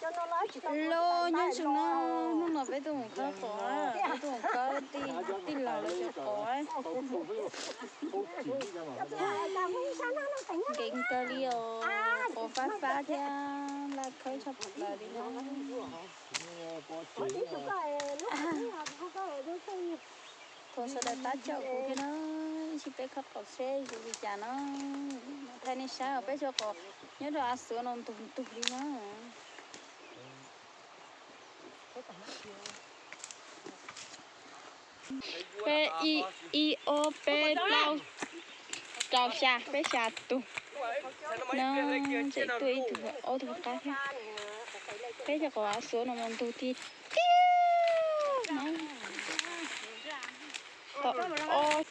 Hello, nyob zoo na, hnub no peb tuaj mus khawb qos, peb tuaj mus khawb tij laug lawv cov qos. Nkees kawg li os, qos fab fab thiab laj khawb tshaj plaws li no. Thov sawv daws pab caum kuv thiab na, ib sim peb khawb qos seb zoo li cas na. Thaij nej saib os, peb cov qos nyob rau av xuav no ntug ntug li na. Peb ib, ib ob peb plaub rau xya, peb xya tus. No, tseem tuaj ib tug, ob tug qab thiab. Peb cov qos av xuav no mus ntug tiag tiag na. Tau ob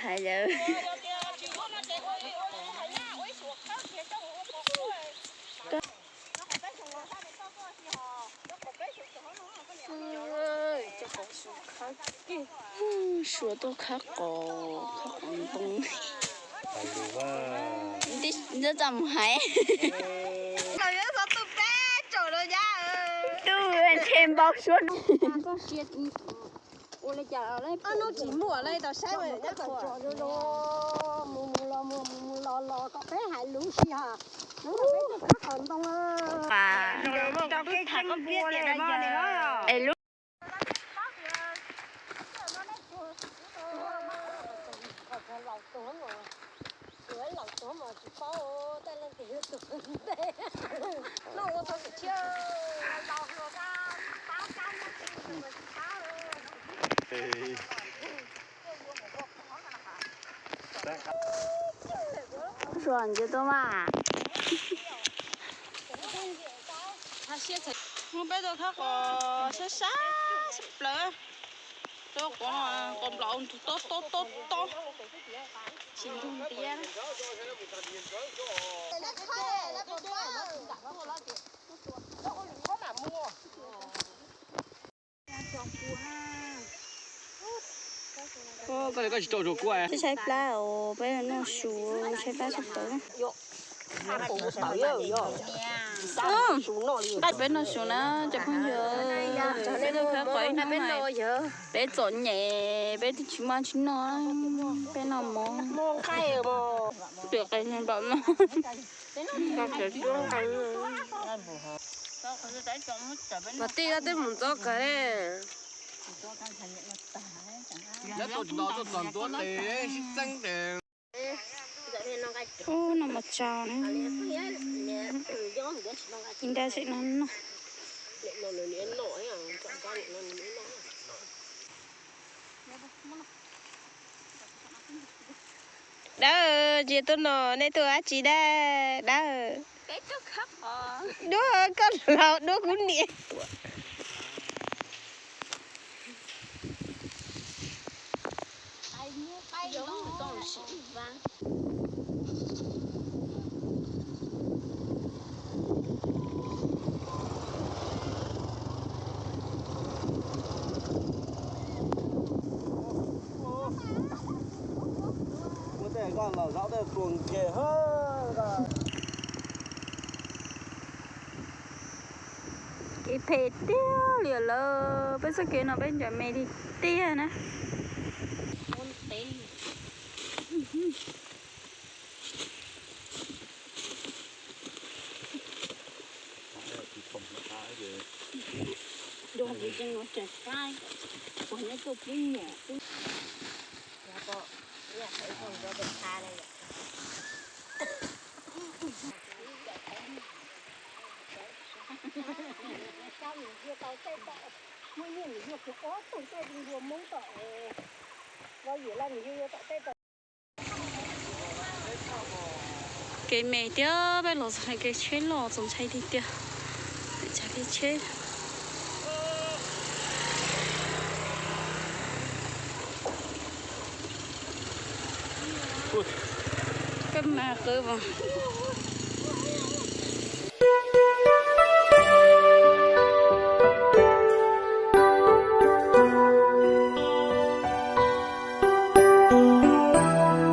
hais lawm. Suav tuaj khawb qos, khawb qos ntoo. Nyob txaj mus hais. Tus ntshe npau suav. Ua li cas tsis muaj li tau saib. Mus mus los mus mus mus los los kom peb hais lus si ha. Lub no peb tuaj khawb qos ntoo. Es lub Zuag ntsia tuaj mas. Hnub peb tuaj khawb qos sab sab plaws. Rau qos, qos nplaum ntug tob tob tob tob. Tsis ntug ntiav. Koj li koj tsis rau rau kuaj. Tshaib plab os, peb noj su, tshaib plab tshaj plaws. Peb noj su na cov phooj ywg, peb noj khawb qos ib hnub no, peb txom nyem, peb twb tsis muaj tsis noj, peb noj mov. Tiam qe nplaum no. Pas tij koj twb mus ntxov kawg. Ub, no mas tsau na. Nrab tseem no no. Dawb, tsis tuaj no, nej tuaj ua dab tsi dab, dawb? Duab koj laus duab kuv niam. Kev phem tiag li lawm, peb txoj kev no peb ncaws me li tiag na. Kev me tiag, peb los txog kev tsheb loj txaus ntshai tiag tiag. Txog kev tsheb. Peb mas qw mas.